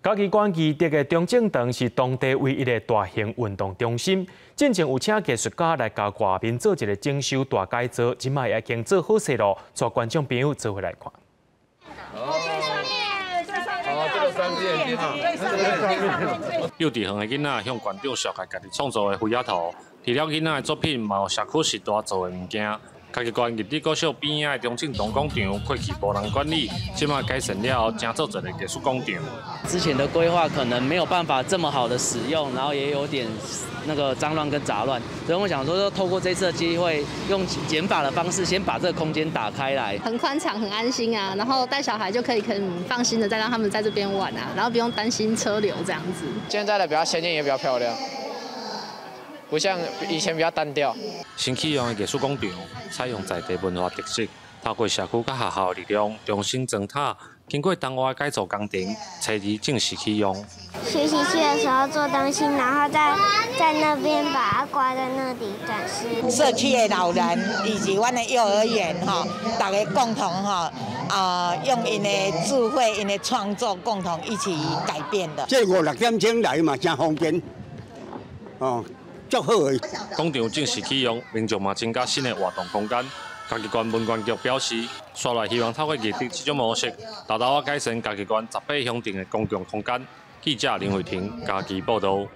嘉義縣義德的中正堂是當地唯一的大型運動中心。進前有請藝術家來共外面做一个整修大改造，這擺已經做好勢咯，帶觀眾朋友做伙來看。哦，這個3D 眼鏡啊！幼稚園的囡仔向館長紹介家己創作的飛仔圖，除了囡仔的作品，嘛有社區時代做的物件。嘉義縣義德國小邊仔的中正堂廣場，過去無人管理，這擺改善了後，成做一个藝術廣場。之前的規劃可能沒有辦法這麼好的使用，然後也有點那個髒亂跟雜亂，所以我想說，透過這次的機會，用減法的方式，先把這個空間打開來。很寬敞，很安心啊，然後帶小孩就可以很放心的再讓他們在這邊玩啊，然後不用擔心車流這樣子。現在的比較先進，也比較漂亮。不像以前比較單調。新啟用的藝術廣場採用在地文化特色，透過社區佮學校的力量重新裝塔，經過重劃改造工程，初二正式啟用。學習區的時候做東西，然後在那邊把它掛在那裡展示。社區的老人以及阮的幼兒園吼，大家共同吼啊，用𪜶的智慧、𪜶的創作，共同一起改變的。這五六點鐘來嘛，真方便，哦。足好的。廣場正式啟用，民眾嘛增加新的活動空間。嘉義縣文管局表示，紲來希望透過義德這種模式，大大改善嘉義縣18鄉鎮的公共空間。記者林慧婷嘉義報道。